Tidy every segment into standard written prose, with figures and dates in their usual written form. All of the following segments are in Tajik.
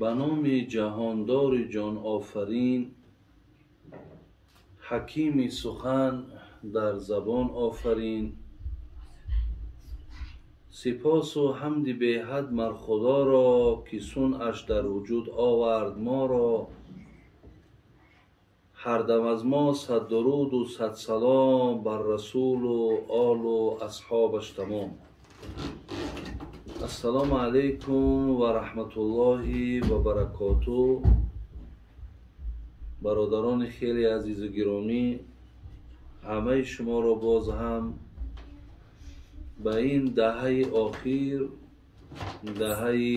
Ба номи ҷаҳондори ҷонофарин, ҳакими сухан дар забон офарин, сипосу ҳамди беҳад мар Худоро, ки сунъаш дар вуҷуд овард моро. Ҳар дам аз мо сад дуруду сад салом бар расулу олу асҳобаш тамом. Ассалому алайкум ва раҳматуллоҳи ва баракоту. Бародарони хеле азизу гиромӣ, ҳамаи шуморо боз ҳам ба ин даҳаи охир, даҳаи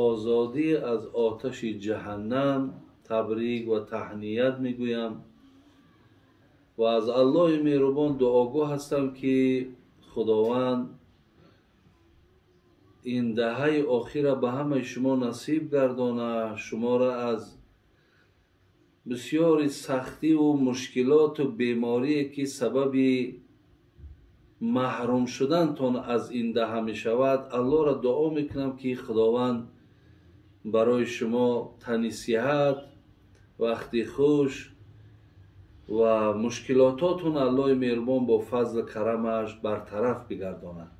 озодӣ аз оташи ҷаҳаннам табрик ва таҳният мегӯям ва аз Аллоҳи меҳрубон дуогӯ ҳастам, ки Худованд ин даҳаи охира ба ҳамаи шумо насиб гардона, шуморо аз бисёри сахтиву мушкилоту беморие, ки сабаби маҳрум шудантон аз ин даҳа мешавад, Аллоҳро дуо мекунам, ки Худованд барои шумо тани сиҳат, вақти хуш ва мушкилототон Аллоҳи меҳрубон бо фазлу карамаш бартараф бигардонад.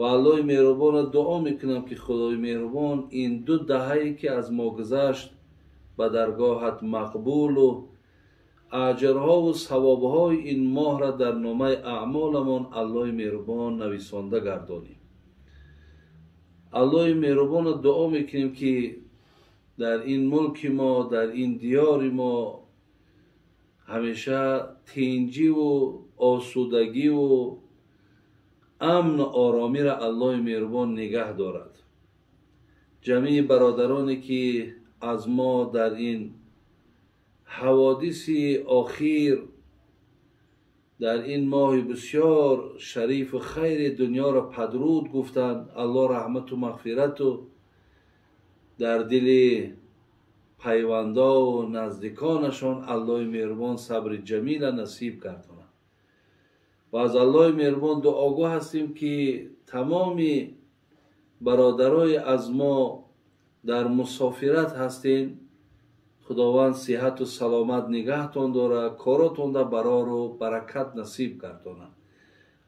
Ва Аллоҳи меҳрубонро дуо мекунам, ки Худои меҳрубон ин ду даҳае, ки аз мо гузашт, ба даргоҳат мақбулу аҷрҳову савобҳои ин моҳра дар номаи аъмоламон Аллоҳи меҳрубон нависонда гардонем. Аллоҳи меҳрубонро дуо мекунем, ки дар ин мулки мо, дар ин диёри мо ҳамеша тинҷиву осудагиву амну оромиро Аллоҳи меҳрубон нигаҳ дорад. Ҷамъи бародароне, ки аз мо дар ин ҳаводиси охир, дар ин моҳи бисёр шарифу хайри дунёро падруд гуфтанд, Аллоҳ раҳмату мағфирату дар дили пайвандову наздиконашон Аллоҳи меҳрубон сабри ҷамила насиб гардонад. Ва аз Аллоҳи меҳрубон дуогӯ ҳастем, ки тамоми бародарои аз мо дар мусофират ҳастем, Худованд сиҳату саломат нигаҳтон дорад, коротонда барору баракат насиб гардонад.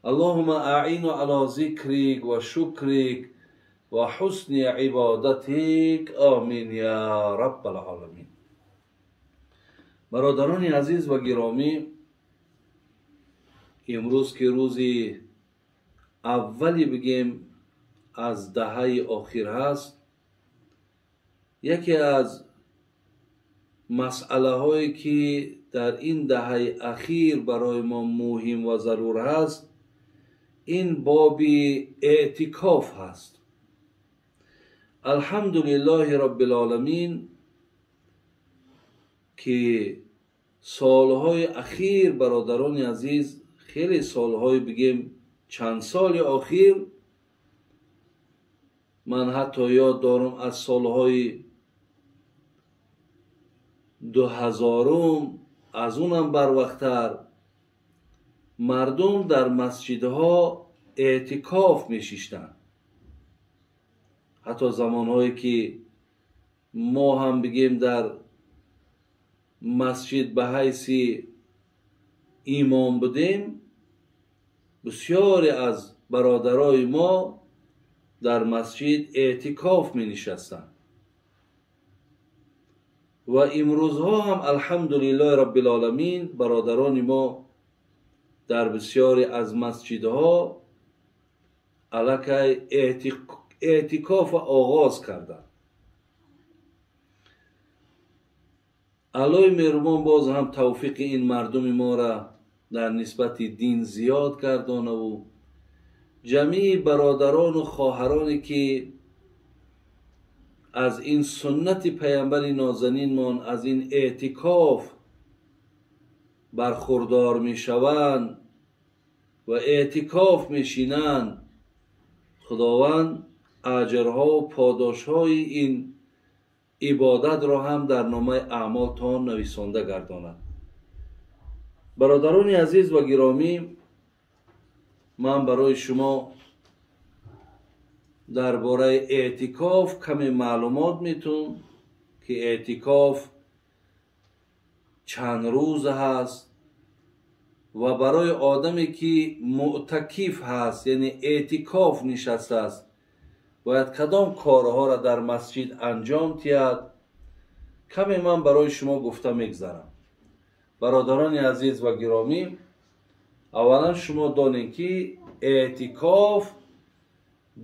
Аллоҳума аину ало зикрик ва шукрик ва ҳусни ибодатик, омин я раббал оламин. Бародарони азиз ва гиромӣ, имрӯз ки рӯзи аввали бигем аз даҳаи охир ҳаст, яке аз масъалаҳое, ки дар ин даҳаи ахир барои мо муҳим ва зарур ҳаст, ин боби эътикоф ҳаст. Алҳамдулиллоҳи роббилоламин, ки солҳои ахир, бародарони азиз, хеле солҳои бигем чанд соли охир, ман ҳатто ёд дорам аз солҳои 2000-ум, аз унам барвақттар мардум дар масҷидҳо эътикоф мешиштанд. Ҳатто замонҳое, ки мо ҳам бигем дар масҷид ба ҳайси имом будем, бисёре аз бародарои мо дар масҷид эътикоф менишастанд. Ва имрӯзҳо ҳам алҳамдулиллоҳи роббилоламин бародарони мо дар бисёре аз масҷидҳо аллакай эътикофа оғоз карданд. Аллоҳи меҳрубон боз ҳам тавфиқи ин мардуми моро дар нисбати дин зиёд гардонаву ҷамъи бародарону хоҳароне, ки аз ин суннати паямбари нозанинмон, аз ин эътикоф бархурдор мешаванд ва эътикоф мешинанд, Худованд аҷрҳову подошҳои ин ибодатро ҳам дар номаи аъмолтон нависонда гардонад. Бародарони азиз ва гиромӣ, ман барои шумо Дар бораи эътикоф каме маълумот метун, ки эътикоф чанд рӯз ҳаст ва барои одаме ки муътакиф ҳаст, яъне эътикоф нишастааст, бояд кадом корҳоро дар масҷид анҷом диҳад. Каме ман барои шумо гуфта мегзарам. Бародарони азиз ва гиромӣ, аввалан шумо донед, ки эътикоф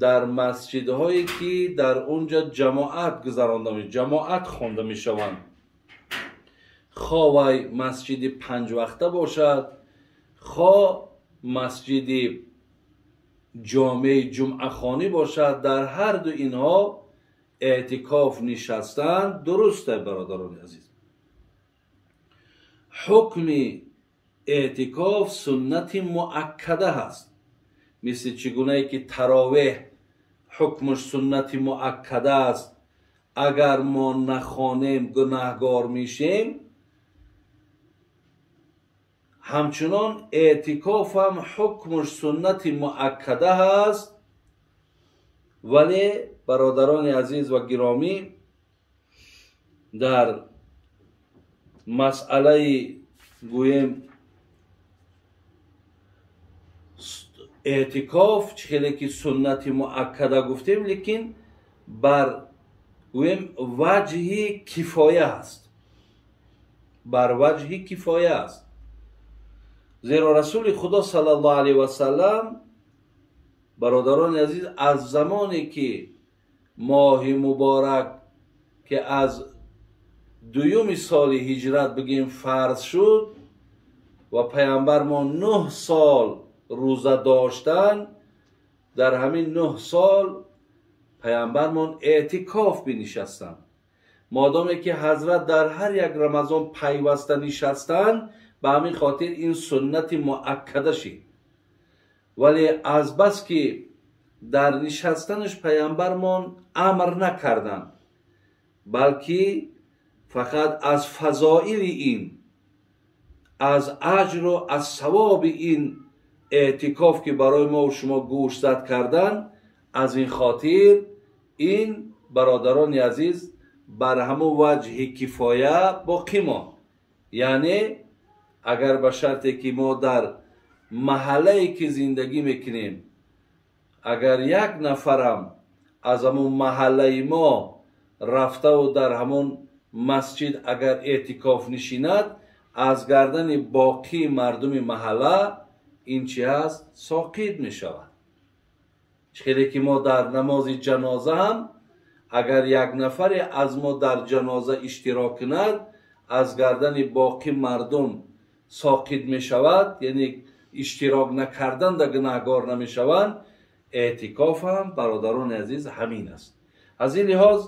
дар масҷидҳое ки дар онҷа ҷамоат гузаронда, ҷамоат хонда мешаванд, хо вай масҷиди панҷвақта бошад, хо масҷиди ҷомеи ҷумъахонӣ бошад, дар ҳар ду инҳо эътикоф нишастан дуруст аст. Бародарони азиз, ҳукми эътикоф суннати муаккада ҳаст. Мисли чӣ гунае ки таровеҳ ҳукмаш суннати муаккада аст, агар мо нахонем гунаҳгор мешем, ҳамчунон эътикоф ҳам ҳукмаш суннати муаккада ҳаст. Вале бародарони азиз ва гиромӣ, дар масъалаи гӯем эътикоф чӣ хеле ки суннати муаккада гуфтем, лекин бар гӯем ваҷҳи кифоя аст, бар ваҷҳи кифоя аст. Зеро Расули Худо саллаллоҳу алайҳи васаллам, бародарони азиз, аз замоне ки моҳи муборак ки аз дуюми соли ҳиҷрат бигем фарз шуд ва паямбармон 9 сол рӯза доштан, дар ҳамин 9 сол паямбармон эътикоф бинишастанд. Модоме ки ҳазрат дар ҳар як Рамазон пайваста нишастанд, ба ҳамин хотир ин суннати муаккада шид. Вале азбас ки дар нишастанаш паямбармон амр накарданд, балки фақат аз фазоили ин, аз аҷру аз савоби ин эътикоф ки барои мо шумо гӯшзад кардан, аз ин хотир ин бародарони азиз бар ҳамон ваҷҳи кифоя боқӣ монд. Яъне агар ба шарте ки мо дар маҳаллае ки зиндагӣ мекунем, агар як нафарам аз ҳамон маҳаллаи мо рафтаву дар ҳамон масҷид агар эътикоф нишинад, аз гардани боқии мардуми маҳалла ин чи ҳаст? Соқит мешавад. Чӣ хеле ки мо дар намози ҷаноза ҳам агар як нафаре аз мо дар ҷаноза иштирок кунад, аз гардани боқӣ мардум соқит мешавад, яъне иштирок накардан да гунаҳгор намешаванд. Эътикоф ҳам бародарони азиз ҳамин аст. Аз ин лиҳоз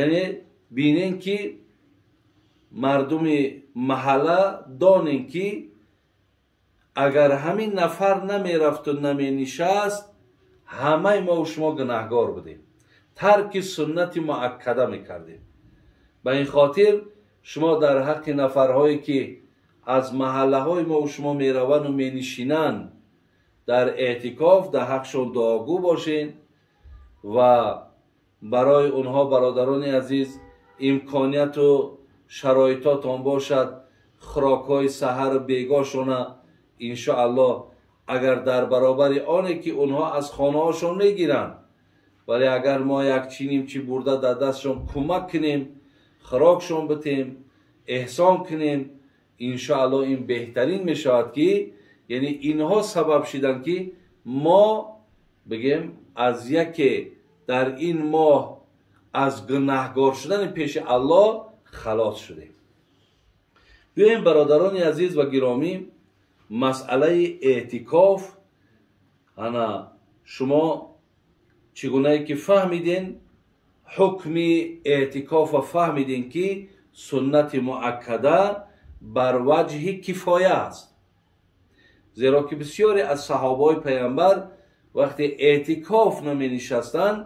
яъне бинем ки мардуми маҳалла донем ки агар ҳамин нафар намерафту наменишаст, ҳамаи мо шумо гунаҳгор будем, тарки суннати муаккада мекардем. Ба ин хотир шумо дар ҳаққи нафарҳое ки аз маҳаллаҳои мо шумо мераванду менишинанд дар эътикоф, дар ҳақшон дуогӯ бошед ва барои онҳо бародарони азиз имконияту шароитотон бошад, хӯрокҳои саҳару бегоҳшона иншоаллоҳ агар дар баробари оне ки онҳо аз хонаҳошон мегиранд, вале агар мо як чинимчи бурда дар дастшон кӯмак кунем, хӯрокшон битем, эҳсон кунем, иншоаллоҳ ин беҳтарин мешавад ки яъне инҳо сабаб шиданд ки мо бигем аз яке дар ин моҳ аз гунаҳгор шудани пеши Аллоҳ халос шудем. Биёем бародарони азиз ва гиромӣ, масъалаи эътикоф ана шумо чӣ гунае ки фаҳмиден, ҳукми эътикофа фаҳмиден ки суннати муаккада бар ваҷҳи кифоя аст. Зеро ки бисёре аз саҳобаҳои паямбар вақте эътикоф наменишастанд,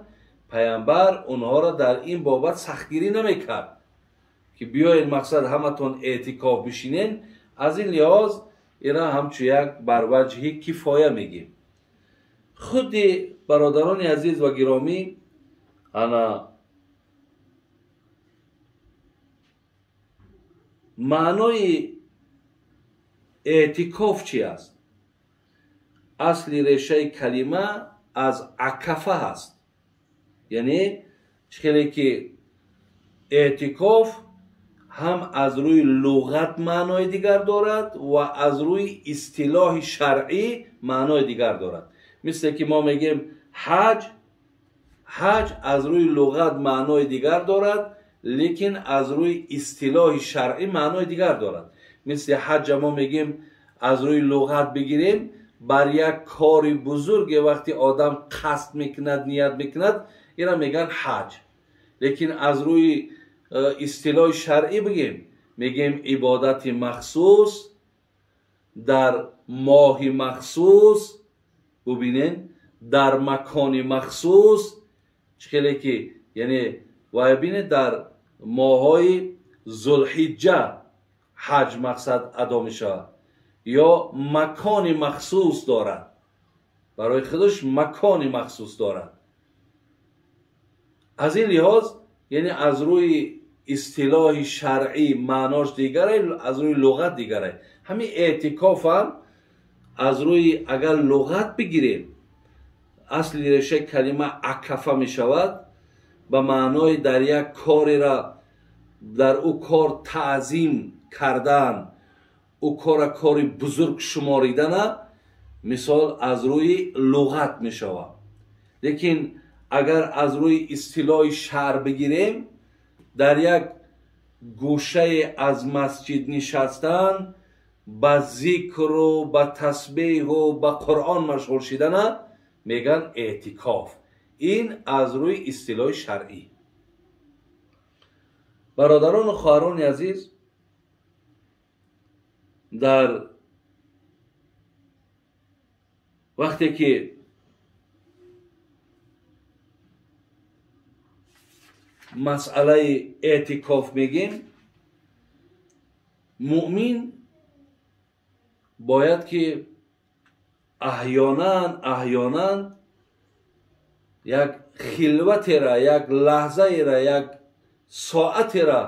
паямбар онҳоро дар ин бобат сахтгирӣ намекард ки биёед мақсад ҳаматон эътикоф бишинен. Аз ин лиҳоз ира ҳамчун як бар ваҷҳи кифоя мегим. Худи бародарони азиз ва гиромӣ, ана маънои эътикоф чи аст? Асли решаи калима аз акафа ҳаст, яъне чӣ хеле ки эътикоф ҳам аз рӯи луғат маънои дигар дорад ва аз рӯи истилоҳи шаръӣ маънои дигар дорад. Мисле ки мо мегӯем ҳаҷ, ҳаҷ аз рӯи луғат маънои дигар дорад, лекин аз рӯи истилоҳи шаръӣ маънои дигар дорад. Мисли ҳаҷа мо мегӯем аз рӯи луғат бигирем, бар як кори бузурге вақти одам қасд мекунад, ният мекунад, инро мегӯянд ҳаҷ. Лекин аз рӯи истилоҳи шаръӣ бигем, мегӯем ибодати махсус дар моҳи махсус, бубинед, дар макони махсус, чӣ хеле ки яъне вай бинед, дар моҳҳои Зулҳиҷҷа ҳаҷ мақсад адо мешавад ё макони махсус дорад, барои худаш макони махсус дорад. Аз ин лиҳоз яъне аз рӯи истилоҳи шаръӣ маънош дигаре, аз рӯи луғат дигаре. Ҳамин эътикоф ҳам аз рӯи агар луғат бигирем, асли решаи калима акафа мешавад, ба маънои дар як корера дар ӯ кор таъзим кардан, ӯ кора кори бузург шуморидана, мисол аз рӯи луғат мешавад. Лекин агар аз рӯи истилоҳи шаръ бигирем, дар як гӯшае аз масҷид нишастан, ба зикру ба тасбеҳу ба Қуръон машғул шидана мегӯянд эътикоф. Ин аз рӯи истилоҳи шаръӣ. Бародарону хоҳарони азиз, дар вақте ки масъалаи эътикоф мегем, муъмин бояд ки аҳёнан як хилватера, як лаҳзаера, як соатера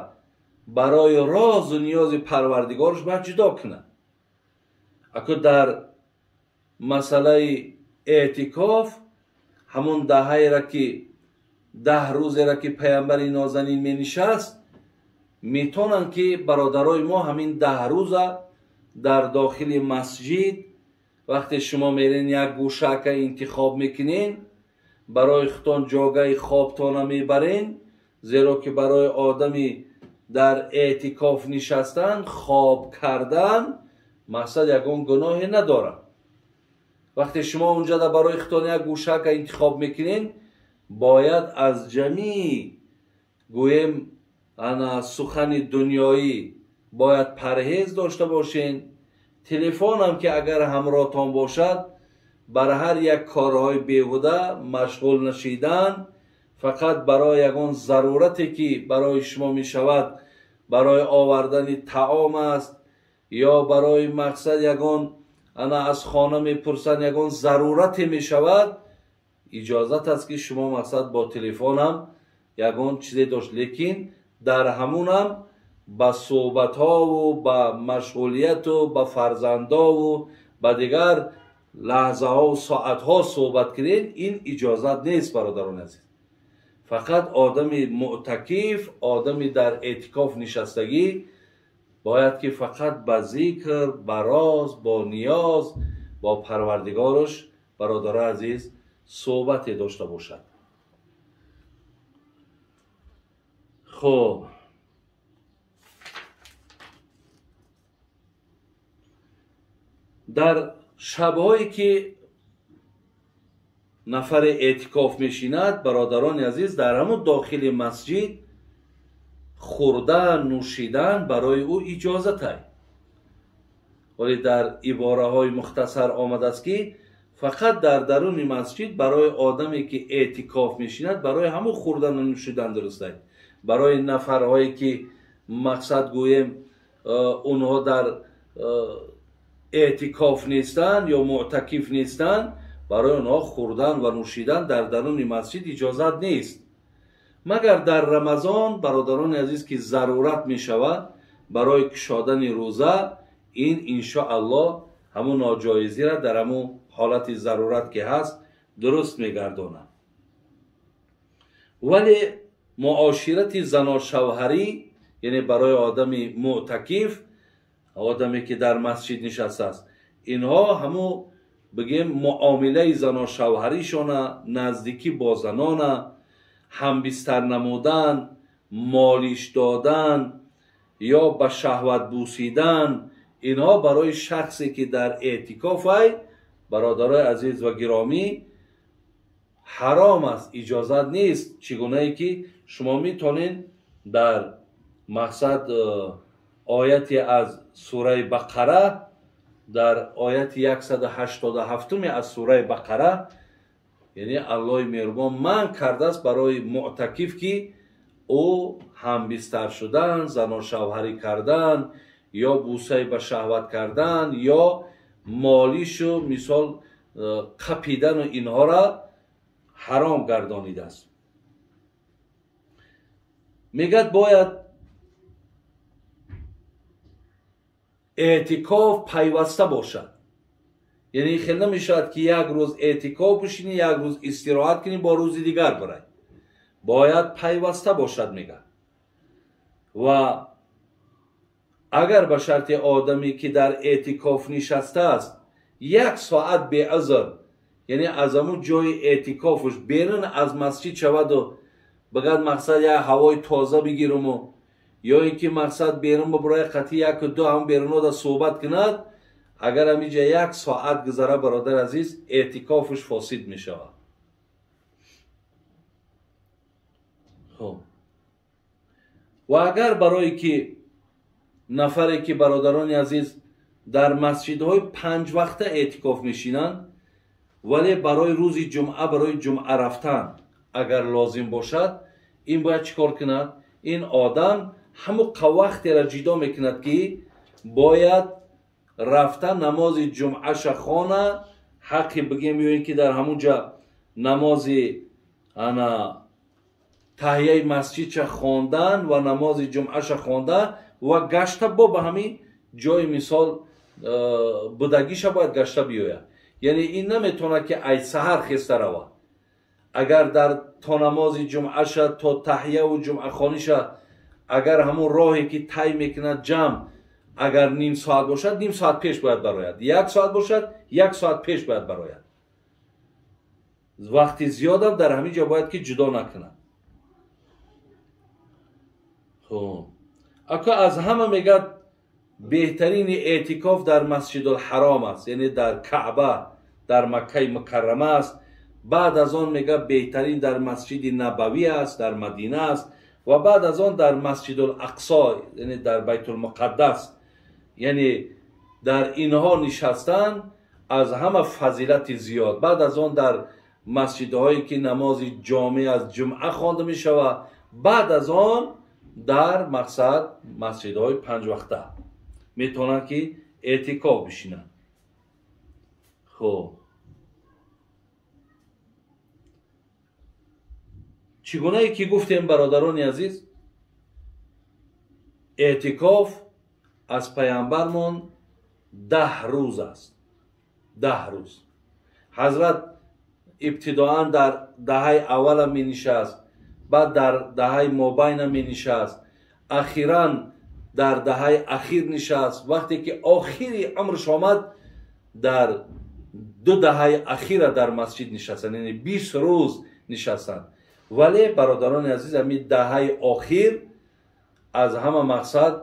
барои розу ниёзи парвардигорш бояд ҷудо кунад. Аку дар масъалаи эътикоф ҳамон даҳаера ки 10 рӯзера ки паямбари нозанин менишаст, метавонанд ки бародарои мо ҳамин 10 рӯза дар дохили масҷид вақте шумо мерен як гӯшака интихоб мекунен, барои худтон ҷогаи хобтона мебарен, зеро ки барои одами дар эътикоф нишастан, хоб кардан мақсад ягон гуноҳе надорад. Вақте шумо унҷада барои худтон як гӯшака интихоб мекунен, бояд аз ҷамии гӯем ана сухани дунёӣ бояд парҳез дошта бошен. Телефонам ки агар ҳамроҳтон бошад, бар ҳар як корҳои беҳуда машғул нашидан, фақат барои ягон зарурате ки барои шумо мешавад, барои овардани таом аст ё барои мақсад ягон ана аз хона мепурсанд ягон зарурате мешавад, иҷозат аст ки шумо мақсад бо телефонам ягон чизе дошт, лекин дар ҳамунам ба суҳбатҳову ба машғулияту ба фарзандову ба дигар лаҳзаҳову соатҳо суҳбат кунед, ин иҷозат нест, бародарони азиз. Фақат одами муътакиф, одами дар эътикоф нишастагӣ бояд ки фақат ба зикр, ба роз, бо ниёз, бо парвардигораш, бародарони азиз, суҳбате дошта бошад. Хуб, дар шабҳое ки нафаре эътикоф мешинад, бародарони азиз, дар ҳамон дохили масҷид хӯрдан, нӯшидан барои ӯ иҷозатай. Вале дар ибораҳои мухтасар омадааст ки фақат дар даруни масҷид барои одаме ки эътикоф мешинад, барои ҳамон хӯрдану нӯшидан дурустай. Барои нафарҳое ки мақсад гӯем онҳо дар эътикоф нестанд ё муътакиф нестанд, Барои онҳо хӯрдан ва нӯшидан дар даруни масҷид иҷозат нест. Магар дар Рамазон, бародарони азиз, ки зарурат мешавад барои кушодани рӯза, ин иншоаллоҳ ҳамун ноҷоизиро дар ҳамун ҳолати зарурат ки ҳаст дуруст мегардонад. Вале муоширати заношавҳарӣ, яъне барои одами муътакиф, одаме ки дар масҷид нишастааст, инҳо ҳамун бигем муомилаи заношавҳаришона, наздикӣ бо занона, ҳамбистар намудан, молиш додан ё ба шаҳват бусидан, инҳо барои шахсе ки дар эътикоф ай, бародарои азиз ва гиромӣ, ҳаром аст, иҷозат нест. Чӣ гунае ки шумо метонед дар мақсад ояте аз сураи Бақара, дар ояти 187 аз сураи Бақара, яъне Аллоҳи меҳрубон манъ кардааст барои муътакиф ки ӯ ҳамбистар шудан, заношавҳарӣ кардан ё бусаи ба шаҳват кардан ё молишу мисол қапидану инҳоро ҳаром гардонидааст. Мегӯяд бояд эътикоф пайваста бошад. Яъне хел намешавад ки як рӯз эътикоф бишинӣ, як рӯз истироҳат кунӣ, бо рӯзи дигар барай. Бояд пайваста бошад, мегӯяд. Ва агар ба шарти одаме ки дар эътикоф нишастааст як соат беузр, яъне аз ҳамун ҷои эътикофаш берун аз масҷид шаваду бигӯяд мақсад як ҳавои тоза бигируму ё ин ки мақсад берун бибарояд қатъи яку ду ҳам берунода суҳбат кунад, агар ҳаминҷа як соат гузара, бародар азиз, эътикофаш фосид мешавад. Хоб, ва агар барое ки нафаре ки, бародарони азиз, дар масҷидҳои панҷвақта эътикоф мешинанд, вале барои рӯзи ҷумъа, барои ҷумъа рафтан агар лозим бошад, ин бояд чӣ кор кунад? Ин одам ҳамон вақтеро ҷидо мекунад ки бояд рафта намози ҷумъаша хона, ҳаққи бигем ё ин ки дар ҳамун ҷа намози ана таҳияи масҷидша хондан ва намози ҷумъаша хондан ва гашта бо ба ҳамин ҷои мисол будагиша бояд гашта биёяд. Яъне ин наметавонад ки ай саҳар хеста равад. Агар дар то намози ҷумъаша, то таҳияву ҷумъахониша, агар ҳамун роҳе ки тай мекунад ҷамъ, агар ним соат бошад, ним соат пеш бояд барояд, як соат бошад, як соат пеш бояд барояд. Вақти зиёдам дар ҳамин ҷо бояд ки ҷудо накунад. Хуб, ака аз ҳама мегӯяд беҳтарини эътикоф дар Масҷидулҳаром аст, яъне дар Каъба, дар Маккаи Мукаррама аст. Баъд аз он мегӯяд беҳтарин дар Масҷиди Набавӣ аст, дар Мадина аст, ва баъд аз он дар Масҷидулақсо, яъне дар Байтулмуқаддас. Яъне дар инҳо нишастан аз ҳама фазилати зиёд. Баъд аз он дар масҷидҳое ки намози ҷомеъ аз ҷумъа хонда мешавад, баъд аз он дар мақсад масҷидҳои панҷвақта метавонанд ки эътикоф бишинанд. Хуб, чӣ гунае ки гуфтем, бародарони азиз, эътикоф аз паямбармон 10 рӯз аст. 10 рӯз. Ҳазрат ибтидоан дар даҳаи аввала менишаст, баъд дар даҳаи мобайна менишаст, ахиран дар даҳаи ахир нишаст. Вақте ки охири умрш омад, дар 2 даҳаи ахира дар масҷид нишастанд, яъне 20 рӯз нишастанд. Вале бародарони азиз, ҳамин даҳаи охир аз ҳама мақсад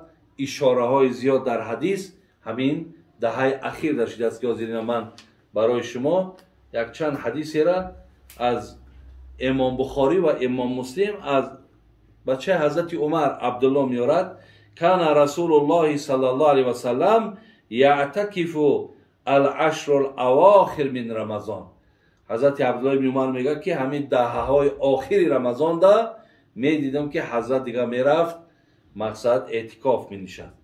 ишораҳои зиёд дар ҳадис ҳамин даҳаи ахир расидааст, ки ҳозир ман барои шумо якчанд ҳадисеро аз Имом Бухорӣ ва Имом Муслим аз бачаи ҳазрати Умар Абдулло меорад. Кана Расулуллоҳи саллаллоҳу алайҳи васаллам яътакифу ал-ашру ал-авохир мин Рамазон. Ҳазрати Абдулло ибни Умар мегӯяд ки ҳамин даҳаҳои охири Рамазонда медидам ки ҳазрат дига мерафт, мақсад эътикоф менишаст.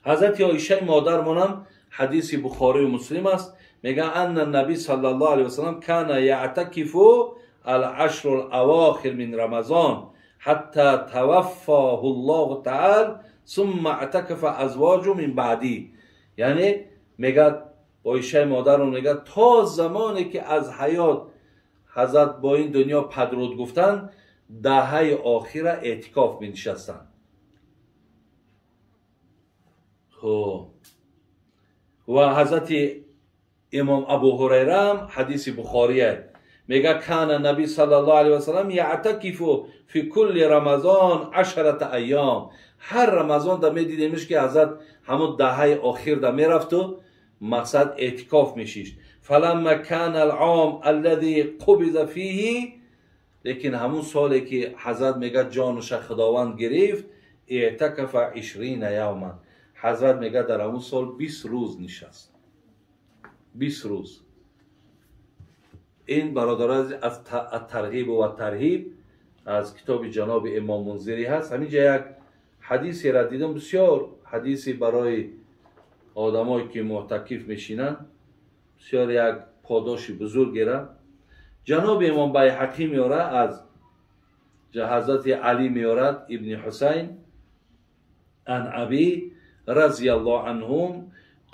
Ҳазрати Оишаи модармонам ҳадиси Бухорию Муслим аст. Мега анна наби саллаллоҳу алайҳи васаллам кана яътакифу ал-ашр ал-авохир мин рамазон ҳатта таваффаҳу Аллоҳу таъала сумма аътакафа азвоҷу мин баъди. Яъне мегӯяд Оишаи модарон мегӯяд то замоне ки аз ҳаёт ҳазрат бо ин дунё падруд гуфтанд, даҳаи охира эътикоф менишастанд. Хуб, ва ҳазрати имом Абу Ҳурайра ҳам ҳадиси Бухория мегӯяд кана наби саллаллоҳу алайҳи васаллам яътакифу фи кулли рамазон ашарата айём. Ҳар рамазон да медидемиш ки ҳазрат ҳамон даҳаи охир да мерафту мақсад эътикоф мешишт. Фаламма кана алъом аллази қубиза фиҳи, лекин ҳамун соле ки ҳазрат мегӯяд ҷонуша Худованд гирифт, эътакафа ишрина явман. Ҳазрат мегӯяд дар ҳамун сол 20 рӯз нишаст. 20 рӯз. Ин бародарон аз тарғиб ва тарҳиб аз китоби ҷаноби имом Мунзирӣ ҳаст. Ҳамин ҷа як ҳадисеро дидам, бисёр ҳадисе барои одамое ки муътакиф мешинанд, бисёр як подоши бузургера. Ҷаноби имом Байҳақӣ меорад аз ҳазрати Алӣ меорад ибни Ҳусайн ан Абӣ разияллоҳу анҳум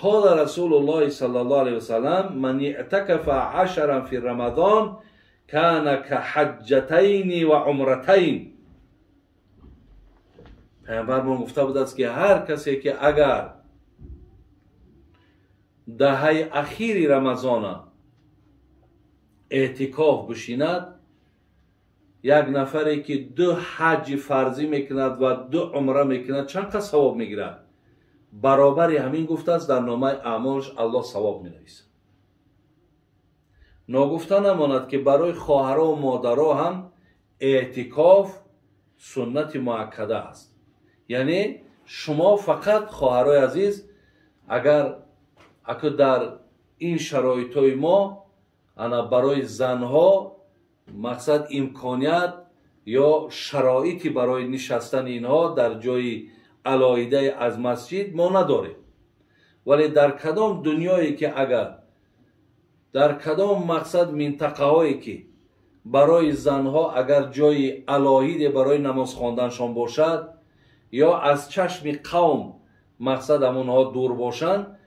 قال رسول الله صلى الله عليه وسلم من اعتكف عشرا في رمضان كان كحجتين وعمرتين. پیامبرمون گفته بود است که هر کسی که اگر دهه اخیری رمضان اعتکاف بشیند، یک نفری که 2 حج فرضی میکند و 2 عمره میکند چند قدر ثواب میگیرد؟ برابر همین گفته است در نامه اعمالش الله ثواب مینویسد. ناگفته نماند که برای خواهرها و مادرها هم اعتکاف سنت مؤکده است. یعنی شما فقط خواهرای عزیز اگر در این شرایط های ما انا برای زنها مقصد امکانیت یا شرایطی برای نشستن اینها در جای علاهیده از مسجد ما نداریم، ولی در کدام دنیایی که اگر در کدام مقصد منطقه هایی که برای زنها اگر جای علاهیده برای نماز خواندنشان باشد یا از چشم قوم مقصد همونها دور باشند،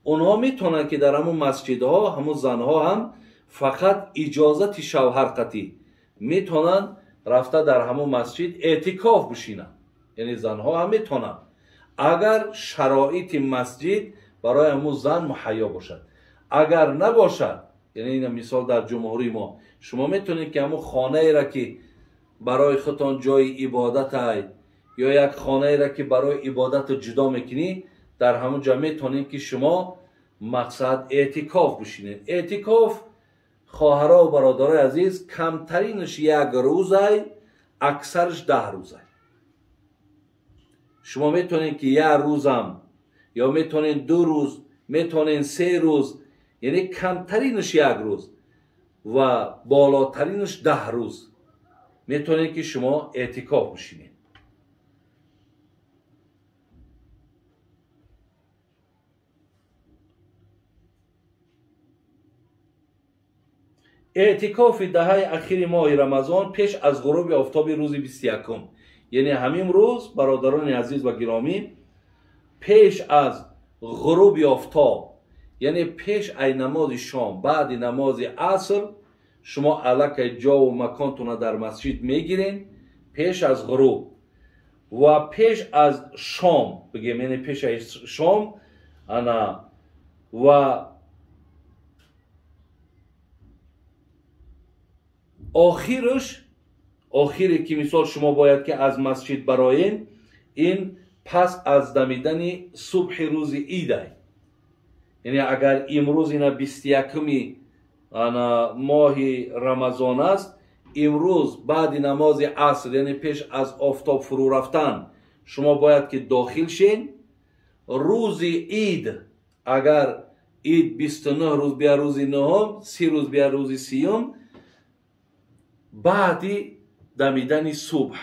اونها میتونن که در همون مسجدها همون زنها هم فقط اجازت شوهر قطی میتونن رفته در همون مسجد اعتکاف بشینن. یعنی زنها هم میتونن اگر شرایط مسجد برای همون زن مهیا باشد. اگر نباشد، یعنی این مثال در جمهوری ما شما میتونید که همون خانه ای را که برای خودتان جای عبادت های یا یک خانه ای را که برای عبادت جدا میکنی، در همون جا میتونید که شما مقصد اعتکاف بشینید. اعتکاف خواهرها و برادرای عزیز کمترینش 1 روزه، اکثرش 10 روزه. شما میتونید که 1 روزم یا میتونید 2 روز، میتونید 3 روز، یعنی کمترینش 1 روز و بالاترینش 10 روز میتونید که شما اعتکاف بشینید. اعتکاف دهه اخیر ماه رمضان پیش از غروب آفتاب روز 21، یعنی همین روز برادران عزیز و گرامی پیش از غروب آفتاب، یعنی پیش از نماز شام بعد نماز عصر شما علاقه جا و مکانتون در مسجد میگیرین پیش از غروب و پیش از شام بگیم، یعنی پیش از شام انا و آخرش، آخری که مثال شما باید که از مسجد براین، این پس از دمیدن صبح روز عید، یعنی اگر امروز اینا 21 ماه رمضان است، امروز بعد نماز عصر یعنی پیش از آفتاب فرو رفتن شما باید که داخل شین. روز عید اگر عید 29 روز بیا روز 9، 30 روز بیا روز 30، بعدی دمیدن صبح،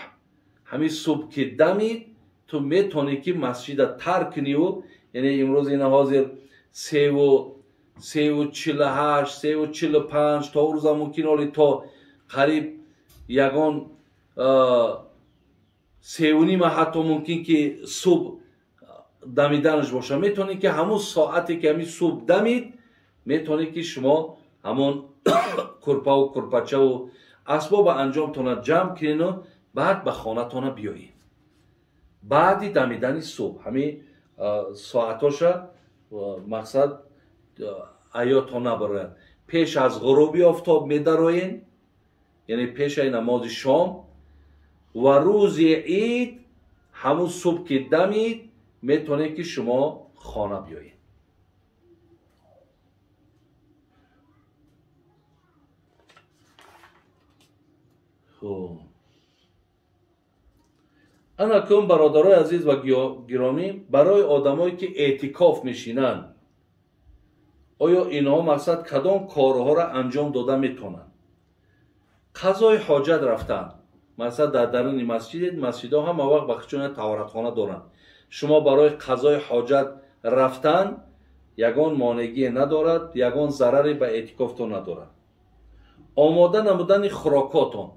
همین صبح که دمید تو میتونی که مسجد ترک کنی و یعنی امروز اینا حاضر 3 و 3:48, 3:45 то рӯза мумкин оли то қариб ягон 3:30 ҳатто мумкин ки субҳ дамиданаш боша. Метавонед ки ҳамун соате ки ҳамин субҳ дамид, метавонед ки шумо ҳамон курпаву курпачаву асбоба анҷомтона ҷамъ кунену баъд ба хонатона биёед. Баъди дамидани субҳ ҳамин соатоша мақсад аётон набарояд. Пеш аз ғуруби офтоб медароен, яъне пешаи намози шом, ва рӯзи ид ҳамун субҳ ки дамид метавонед ки шумо хона биёед. Хуб, анакун бародарои азиз ва гиромӣ, барои одамое ки эътикоф мешинанд, оё инҳо мақсад кадом корҳоро анҷом дода метавонанд? Қазои ҳоҷат рафтан, мақсад дар даруни масҷидед, масҷидҳо ҳама вақт ба худшон таҳоратхона доранд. Шумо барои қазои ҳоҷат рафтан ягон монеъгие надорад, ягон зараре ба эътикофтон надорад. Омода намудани хӯрокотон,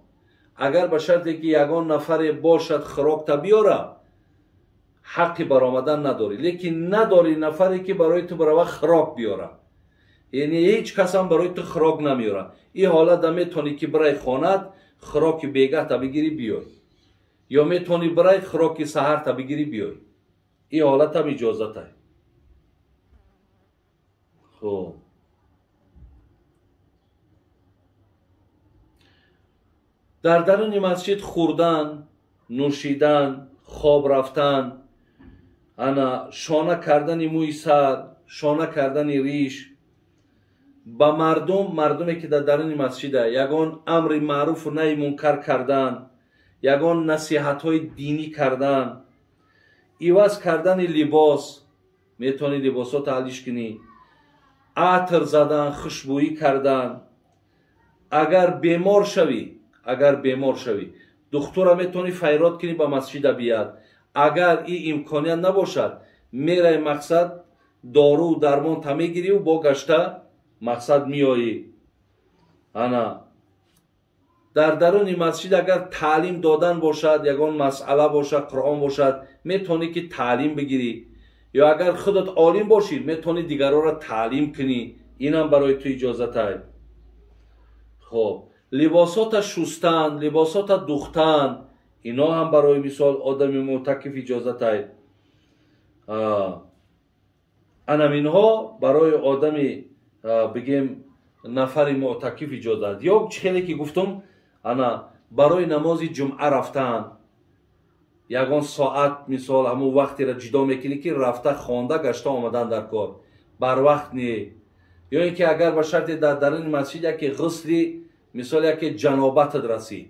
агар ба шарте ки ягон нафаре бошад хӯрокта биёра, ҳаққи баромадан надорӣ, лекин надорӣ нафаре ки барои ту барава хӯрок биёра, яъне ҳеҷ касам барои ту хӯрок намеёра. Ин ҳолатда метавонӣ ки бирай хонат хӯроки бегаҳта бигирӣ биёй, ё метавонӣ бирай хӯроки саҳарта бигирӣ биёй. Ин ҳолатам иҷозатай. Хуб, дар даруни масҷид хӯрдан, нӯшидан, хоб рафтан, ана шона кардани мӯи сар, шона кардани риш, ба мардум, мардуме ки дар даруни масҷида ягон амри маъруфу наҳи мункар кардан, ягон насиҳатҳои динӣ кардан, иваз кардани либос, метавонӣ либосҳо алиш кунӣ, атр задан, хушбӯӣ кардан. Агар бемор шавӣ, духтура метавонӣ файрод кунӣ ба масҷида бияд. Агар ин имконият набошад, мерай мақсад дору дармон та мегирию бо гашта мақсад меоӣ. Ана дар даруни масҷид агар таълим додан бошад, ягон масъала бошад, Қуръон бошад, метавонӣ ки таълим бигирӣ, ё агар худат олим бошӣ, метавонӣ дигарора таълим кунӣ, инам барои ту иҷозатай. Хоб, либосота шустан, либосота духтан, ино ҳам барои мисол одами мӯътакиф иҷозатай. Анаминҳо барои одами бигем нафари мӯътакиф иҷозат. Ё чӣ хеле ки гуфтум, ана барои намози ҷумъа рафтан ягон соат мисол ҳамун вақтеро ҷудо мекунӣ ки рафта хонда гашта омадан дар кор барвақт не. Ё ин ки агар ба шарте дар даруни масҷид яке ғусли мисол яке ҷанобатат расид,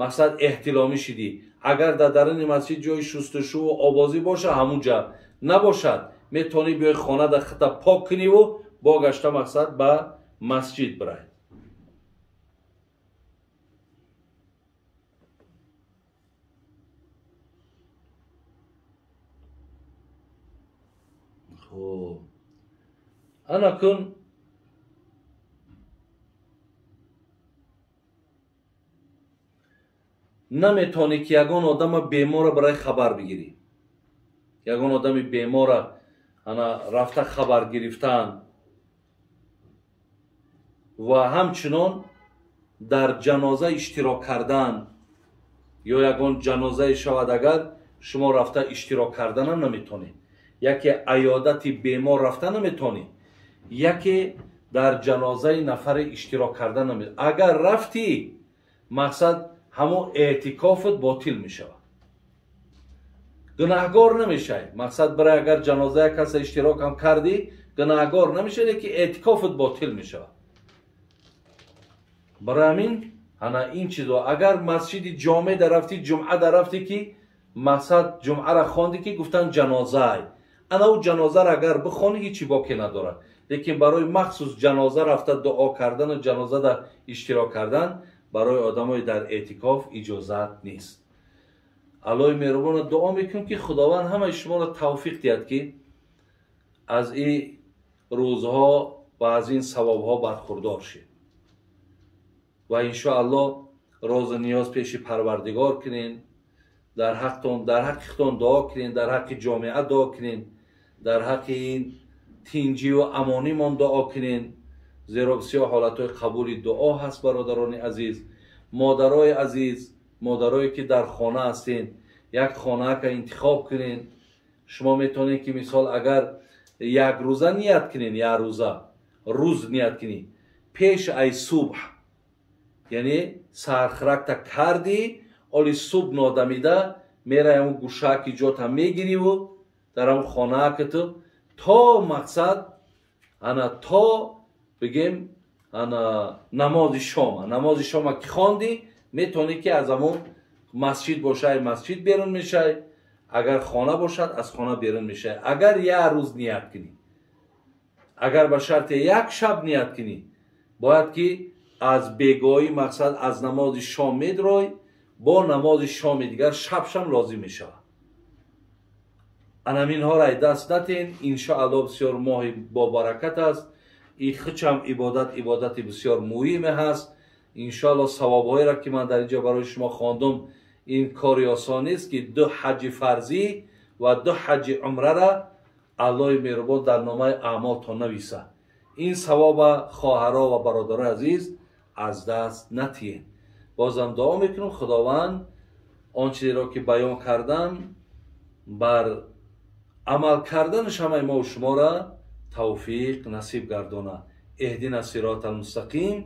мақсад эҳтиломӣ шидӣ, агар дар даруни масҷид ҷои шустушӯву обозӣ боша, ҳамунҷа набошад, метавонӣ биёи хона дар хита пок куниву бо гашта мақсад ба масҷид бирай. Хуб, анакун наметавонӣ ки ягон одама бемора барои хабар бигирӣ, ягон одами бемора ана рафта хабар гирифтан, ва ҳамчунон дар ҷаноза иштирок кардан, ё ягон ҷанозае шавад агар шумо рафта иштирок карданам наметавонед. Яке аёдати бемор рафта наметавонед, яке дар ҷанозаи нафаре иштирок кардан наметавонед. Агар рафтӣ, мақсад ҳамон эътикофат ботил мешавад, гунаҳгор намешавӣ. Мақсад барои агар ҷанозаи касе иштирок ҳам кардӣ, гунаҳгор намешавӣ, лекин эътикофат ботил мешавад. Барои ҳамин ана ин чизо, агар масҷиди ҷомеъ дарафтӣ, ҷумъа дарафтӣ ки мақсад ҷумъаро хондӣ ки гуфтан ҷанозаай, ана ӯ ҷанозаро агар бихонӣ ҳеҷ боке надорад, лекин барои махсус ҷаноза рафта дуо кардану ҷанозада иштирок кардан барои одамои дар эътикоф иҷозат нест. Аллоҳи меҳрубонро дуо мекунем ки Худованд ҳамаи шуморо тавфиқ диҳад ки аз ин рӯзҳо ва аз ин савобҳо бархурдор шед ва иншоаллоҳ розу ниёз пеши Парвардигор кунен, дар ҳаққи худтон дуо кунен, дар ҳаққи ҷомеа дуо кунен, дар ҳаққи ин тинҷиву амонимон дуо кунен, зеро бисёр ҳолатҳои қабули дуо ҳаст. Бародарони азиз, модарои азиз, модарое ки дар хона ҳастен, як хонаака интихоб кунен. Шумо метавонед ки мисол агар як рӯза ният кунен, як рӯза рӯз ният кунӣ пеш ай субҳ, яъне сархиракта кардӣ, оли субҳ нодамида мерай ҳамун гӯшаки ҷота мегириву дар ҳамун хонаакату то мақсад ана то бигем ана намози шома, намози шома ки хондӣ, метавонӣ ки аз ҳамун масҷид бошай, масҷид берун мешай, агар хона бошад аз хона берун мешай. Агар як рӯз ният кунӣ, агар ба шарти як шаб ният кунӣ, бояд ки аз бегоҳӣ мақсад аз намози шом медрой, бо намози шоми дигар шабшам лозим мешавад. Анаминҳоро ай даст натен. Иншоаллоҳ бисёр моҳи бобаракат аст. И хичам ибодат ибодати бисёр муҳиме ҳаст. Иншоаллоҳ савобҳоеро ки ман дар инҷо барои шумо хондум, ин кори осон нест ки 2 ҳаҷи фарзӣ ва 2 ҳаҷи умрара Аллоҳи меҳрубон дар номаи аъмолтон нависад. Ин савоба хоҳаро ва бародарои азиз аз даст натиҳед. Бозам дуо мекунам Худованд он чизеро ки баён кардам бар амал карданаш ҳамаи мо шуморо тавфиқ насиб гардонад. اهدنا الصراط المستقیم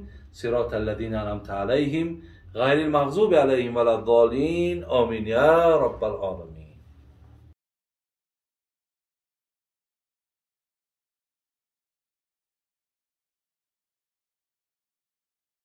صراط الذین انعمت علیهم غیر المغضوب علیهم ولا الضالین. آمین یا رب العالمین.